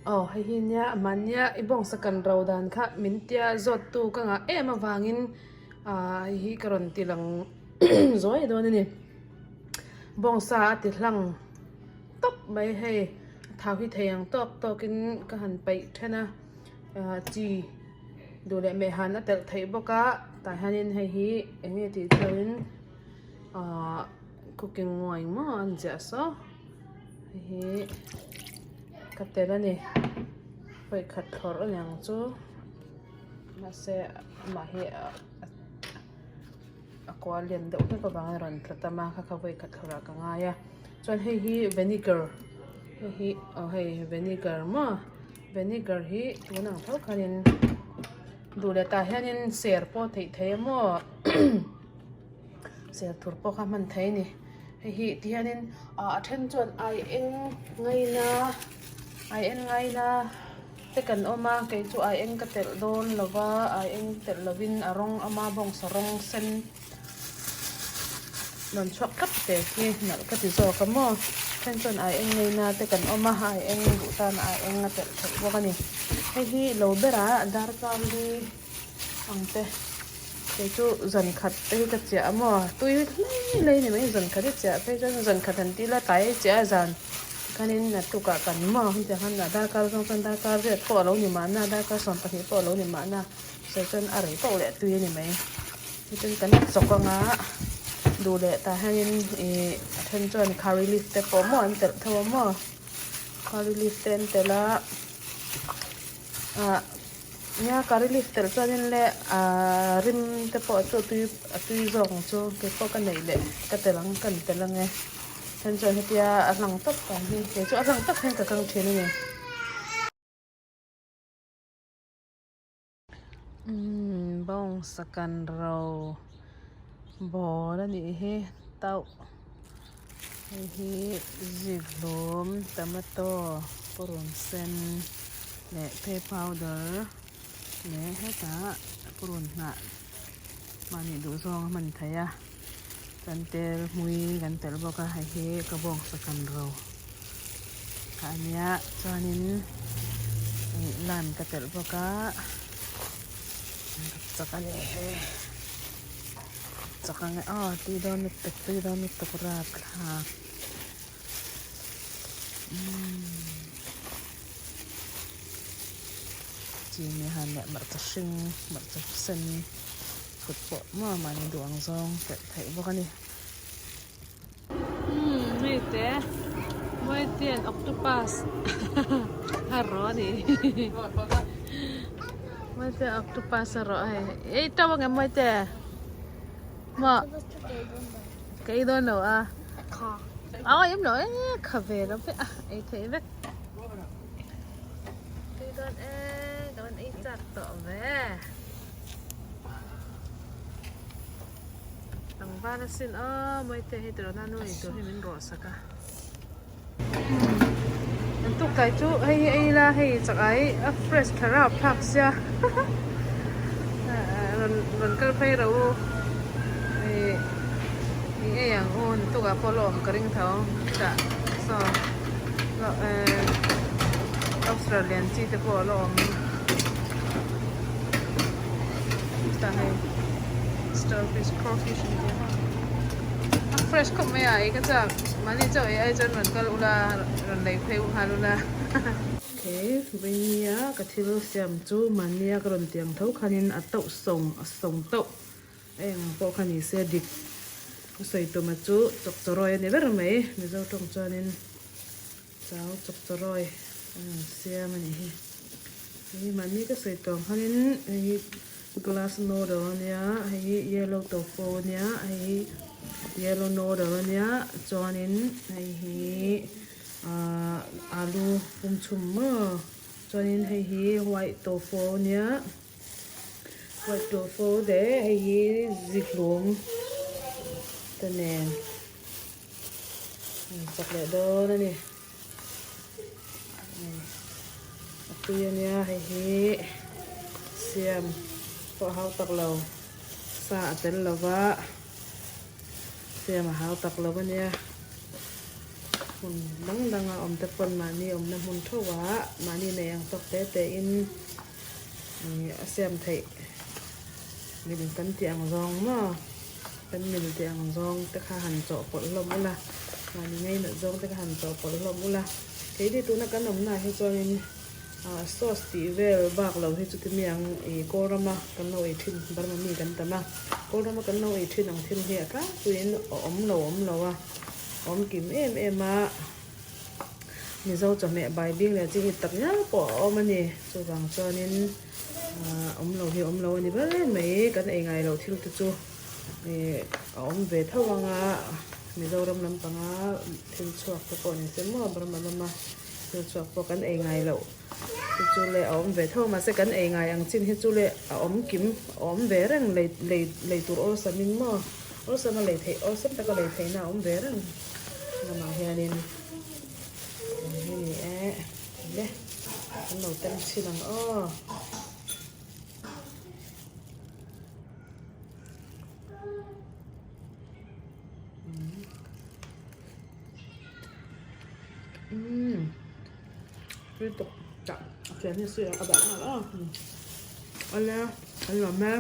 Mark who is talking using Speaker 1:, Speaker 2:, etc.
Speaker 1: Aw hei hi nia mahnia i bawngsa kan ro dan kha min tia zawt tu ka ngah em avangin ah hei hi ka rawn ti lang zuai dawn a ni bawngsa a ti hlang tawp mai hei a thau hi thei ang tawk tawk in ka han paih then a ah chi duh leh meh han a telh theih bawk a tah hianin hei hi eng nge tih chuan ah cooking wine maw an ziah saw hei hi ka tel a ni vawikhat thlawrh a niang chu mahse amah hi a kual lian deuh hlek avangin a rawn tla tam a kha kha vawikhat thlawrh ah ka ngai a chuan hei hi vinegar hei hi aw hei vinegar maw vinegar hi tun ang tho khanin duh leh tah hianin ser pawh theih thei a maw. Serthur pawh kha hman thei a ni hei hi ti hianin ah a then chuan ai eng ngaina ai eng ngaina te kan awm a kei chu ai eng ka telh dawn lo va ai eng telh lovin a rawng ama bawngsa rawng sen rawn chhuak tlat te hi nalh ka ti zawk a maw then chuan ai eng ngaina te kan awm a ai eng duh tan ai eng a telh theih bawk a ni hei hi lo berah darkar li. Ang te kei chu zan khat te hi ka chiah a maw tui hlei hlei ni mai zan khat hi chiah phei chuan zan khat han tila tlai a chiah a zan tikhanin naktukah kan maw hetiang khan a darkar zawng chuan darkar riat pawh a lo ni mahna darkar 20 pawh a lo ni mahna sawi chuan a rei pauh leh tui a ni mai tichuan kan chawk anga duh leh tah hianin ih a then chuan curry leaf te pawh maw an telh tho a maw curry leaf te an telh a ah. Nia curry leaf telh chuanin le ahh rim te pawh chu a tui a tui zawk ang chu kei pawh ka neih leh ka telh ang ka ni telh ang e then chuan hetia a hlang tawp ang hi kei chu a hlang tawp hian ka kang thin a ni. Umm bawngsa kan ro bawl a nih hi tauh hei hi zikhlum tomato purun sen. Leh phe powder leh hetah purun hnah mahni duh zawng a hman theih a chuan tel hmui kan telh bawk a hei hi ka bawngsa kan ro kha a nia chuanin ih lime ka telh bawk a chak a ni hei chak ang e aw tui dawn lutuk tui dawn lutuk rapthlak. Chini han leh hmarcha hring hmarcha sen phut pawh maw mahni duh ang zawng telh theih bawk a ni. Umm hei te Mawitin octopus a rawh a ni Mawite octopus a rawh a hei ei teuh ang em Mawite maw ka ei dawn lo a. Kha. Aw em lo e kha ve lo ve a ei theih vek. Tui dawn e ka rawn ei chak tawh ve. Tlangval asin aw Mawite hei tiraw nanu ei tur hi min rawh sak a. An tuk tlai chu hei hi ei ila hei chak ai a fresh tha rap thlak sia rawn rawn kal phei rawh u ih ih ei ang u naktukah pawh la awm ka ring tho chutah saw eh lobster lian chi te pawh a la awm chutah hei starfish crawfish an tih ang a fresh khawp mai a ei ka chak mahni chauh ei ai chuan rawn kal ula rawn lei phei u nghal ula. Okay veinia ka thil siam chu mahnia ka rawn tiang tho khanin a tauh sawng a sawng tauh a eng ang pawh kha ni se dik ka sawi tuma chu chawkchawrawi a ni ber mai mizo tawng chuanin chau chawkchawrawi a rawn siam a nih hi hei mahni ka sawi tawng khanin hei hi glass noodle a nia hei hi yellow tofu a nia hei hi yellow noodle a nia chuanin hei hi ahh alu pum chhum maw chuanin hei hi white tofu a nia white tofu leh hei hi zikhlum te nen. Chak leh dawn a ni. A tui a nia hei hi siam pawh a hau tak lo sa a tel lo va siam a hau tak lo a nia. Hmun dang danga awm te pawn mahni awmna hmun theuhah mahni nei ang tawk te te in a siam theih mil kan tih ang zawng maw kan mil tih ang zawng te kha han chawhpawlh hlawm ula mahni ngainat zawng te kha han chawhpawlh hlawm ula keini tuna kan awmna ah hi chuanin ah sauce tih vel bak lo hi chuti mi ang ih kawlrama kan lo ei thin Burma mi kan tam a kawlrama kan lo ei thin ang thil hi a tlangpuiin a awm lo awm lo a. Awm kim em em a, Mizo chawhmeh bai bing leh chi hi tak ngial pawh a awm a ni. Chuvang chuanin awm lo hi awm lo a ni ber mai. Kan ei ngai loh thil te chu ih a awm ve tho ang a, Mizoram lampanga thil chhuak te pawh ni se maw Burma lama thil chhuak pawh kan ei ngai loh te chu le a awm ve tho a, mahse kan ei ngai ang chin hi chu le a awm kim a awm ve reng lei lei lei tur awlsamin maw. Awlsam a lei theih, awlsam taka lei theihna a awm ve reng lamah hianin hei ni e le an lo tem chhin ang aw. Umm tui tawk tak a fian hi a sirah ka dah nghal a awle an lawm e.